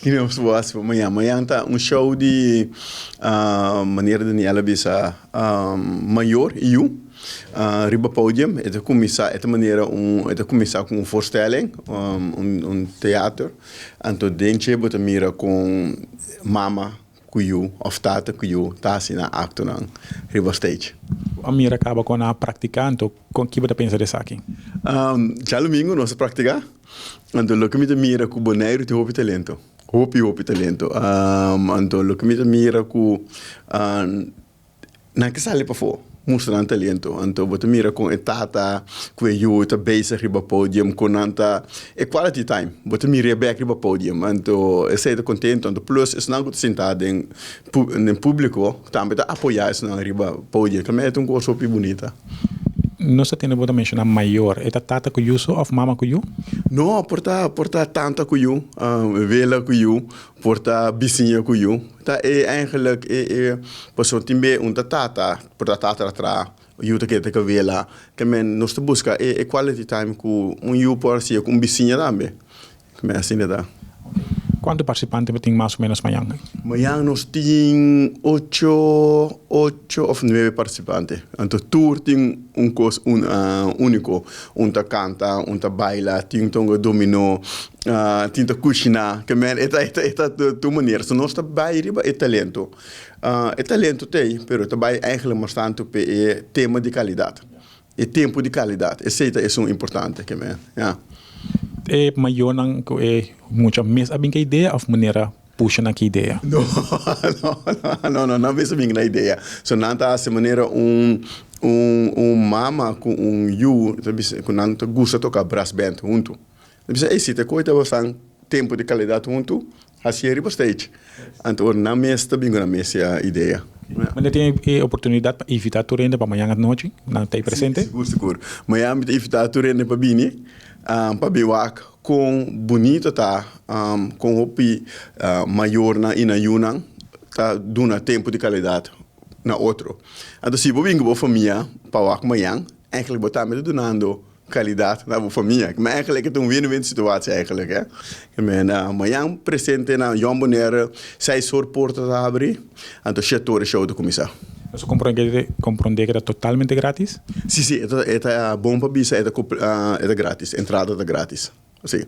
Ki nos por hasi pa mañan? Mañan ta un show di manera Daniel a bisa mayor i yu riba podium. E ta kuminsá e ta manera un e ta kuminsá ku un voorstelling, un teater. Anto den dje bo ta mira kon mama ku yu òf tata ku yu ta hasi nan aktonan riba stage. Bo a mira kaba kon nan a praktiká, anto kon ki bo ta pensa di esaki? Djalumingu nos a praktiká, anto loke mi ta mira ku Boneiru tin hopi talento, hopi hopi talento. Anto loke mi ta mira ku Nan ke sali pafó mustra nan talento. Anto bo ta mira kon e tata ku e yu ta bezig riba podium, kon nan ta e quality time. Bo ta mir'é bèk riba podium. Anto esei ta kontento. Anto plus esnan ku ta sintá den den públiko tambe ta apoyá esnan riba podium. Tambe e ta un kos hopi bunita. Nos ta tende bo ta menshoná mayor. E ta tata ku yu so òf mama ku yu? No, por ta por ta tanta ku yu, wela ku yu, Por ta bisiña ku yu. Ta e eigenlijk e e pasobra tin be un ta tata, por ta tata ta traha, yu ta keda ta kavela. Ke men nos ta buska e e quality time ku un yu por hasié ku un bisiña tambe. Ke men asina ta. Kuantu partisipante bo tin mas o menos mañan? Mañan nos tin ocho, ocho of nuebe partisipante. Anto tur tin un kos un úniko. Un ta kanta, un ta baila, tin tonga dominó. Tin ta kushiná, ke men e ta e ta tur manera. So nos ta bai riba e talento. E talento ta ei, pero ta bai eigenlijk mas tantu pa e tema di kalidat, e tempu di kalidat. Esei ta esun importante ke men, ya. E mayornan ku e mucha mes a bin ku e idea òf manera pusha nan ki idea? No, no, no, no, nan mes a bin ku nan idea. So nan ta hasi manera un un un mama ku un yu ta bisa ku nan ta gusta toka brassband huntu. Mi bisa, ey, si ta koe tabasan tempu di kalidat huntu, hasié riba stage. Anto ora nan mes ta bin ku nan mes idea. Manda tin e oportunidat pa invitá tur hende pa mañan anochi, nan ta ei presente? Si, sigur, sigur. Mañan mi ta invitá tur hende pa bini, pa bin wak kon bunito ta, kon hopi mayornan i nan yunan ta duna tempu di kalidat na otro. Anto si bo bin ku bo famia pa wak mañan, eigenlijk bo tambe ta dunando Calidad na bo famia. Ma eigenlijk e ta un win-win situatie eigenlijk hè. Ke men mañan presente na Jong Bonaire seis or porta ta habri anto shete or e show ta cuminsa. Nos a comprende ke ta totalmente gratis? Si si e ta bon pa bisa e ta gratis entrada ta gratis si.